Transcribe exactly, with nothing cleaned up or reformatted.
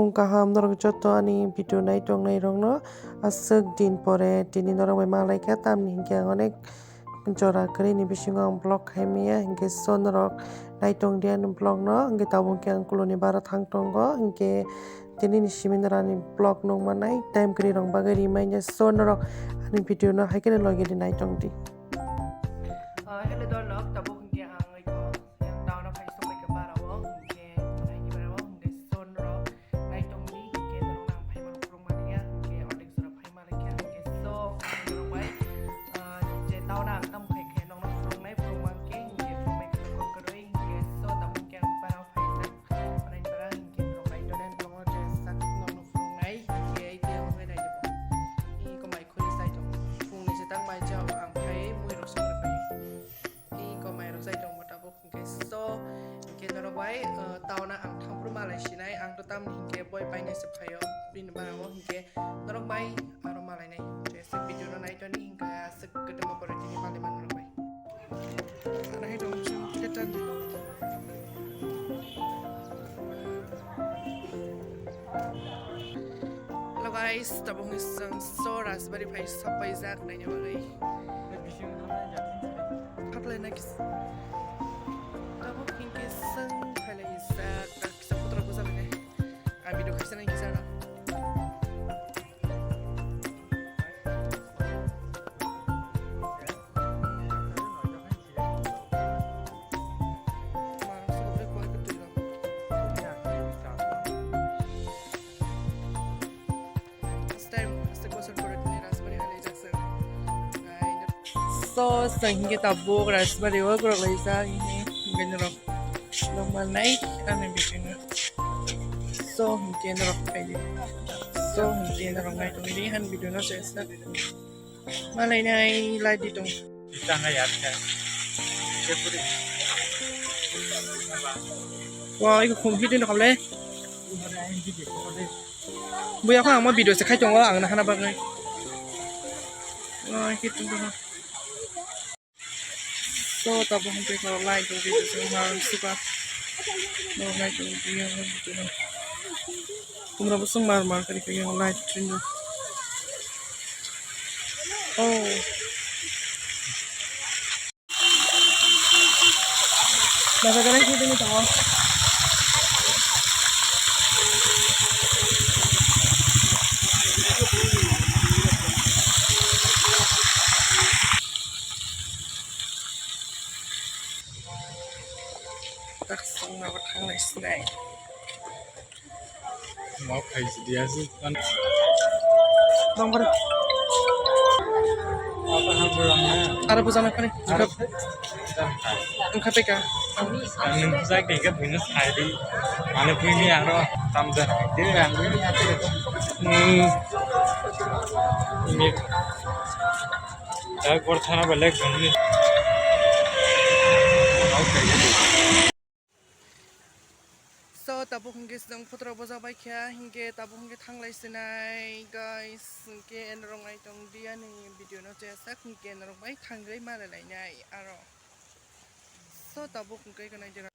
Kaham norok joto ani video naitongnai rokno aswk din pore tini norok bai malaikha, tamni hinkhe ang onek jora kwrwini bisingo ang vlog khaimaya, hinkhe so norok naitong di ani vlog no, hinkhe tabuk khe ang kuluni bara thang tongo, hinkhe tini ni simi norok ani vlog nukmanai time kwrwi rok bagwi rimanya, so norok ani video no haikhe logi di naitong di. Ah, hello dorlok, tabuk hinkhe ang oi ko yang town o phai songbai khe bara o, hinkhe naini bara o, hinkhe so norok naitong di, hinkhe norok nang phai mano phurung mani ya, hinkhe onek jora phai mani khe, hinkhe so norok bai, ah, je town o ang tamo khai khe nokno phurung nai phurung man khe, hinkhe phurung mai khe kok kwrwi, hinkhe so tabuk hinkhe ang bara o phai jak, naini bara hinkhe norok bai donen tongo je sak nokno phurung nai, hinkhe ai khe ang bai nai. Hinkhe mai khuri sai tong. Phungni se tang mai chao ang phai mui rok song rok bai. Hinkhe mai rok sai tong bo tabuk hinkhe so hinkhe norok bai, uh, town o ang thangphuru malai sinai ang to tamni hinkhe boi painai se phaio bini bara o hinkhe norok bai aro malai nai. Jesa video no nai toni hinkhe aswk kwtwma pore tini malai man norok bai. Ano hai dong chwng khe tan. Hello guys, tabuk ni chwng so Rajbari phai sapai jak naini bagwi. Haklai na kis. Tabuk hinkhe chwng phailai jak, kisa putra bujak ne. Abi do kisa nang kisa na. So, chwng hinkhe tabuk Rajbari o borok laijak, hinkhe norok nukmanai ani video no. So, hinkhe norok phaidi. So, hinkhe norok naitongdi ani video no chesa. Malai nai lai di tong. Tanga ya kha. Wa, iko khum hidi no kable. Buya kho ang mo video se khai tongo ang na hana bagwi. Wa, iko tung tung. So, tabuk hwn tei khorok lai tong video se ma suka. No lai tong video no video no. Kumra busung mar mar kari kari yang live stream do. Oh. Daga daga sini tengok. Tak song na batang lai sinai. Mau khai si dia si kan. Bang bar. Apa hal pulang na? Ada pusana kani. Ada. Engkau P K. Ang nung sa keng ka business khai di. Ano pui ni ang ro tam da. Dia ang pui ni ate. Hmm. Ini. Dak bor thana balik ni. Mau khai di. So, tabuk hwnkhe chwng photo rok bwsa bai kha, hinkhe tabuk hwnkhe thanglai sinai, guys, hinkhe norok naitong di ani video no, chesa hinkhe norok bai thangwi malai lainai aro. So, tabuk hwnkhe nai jora.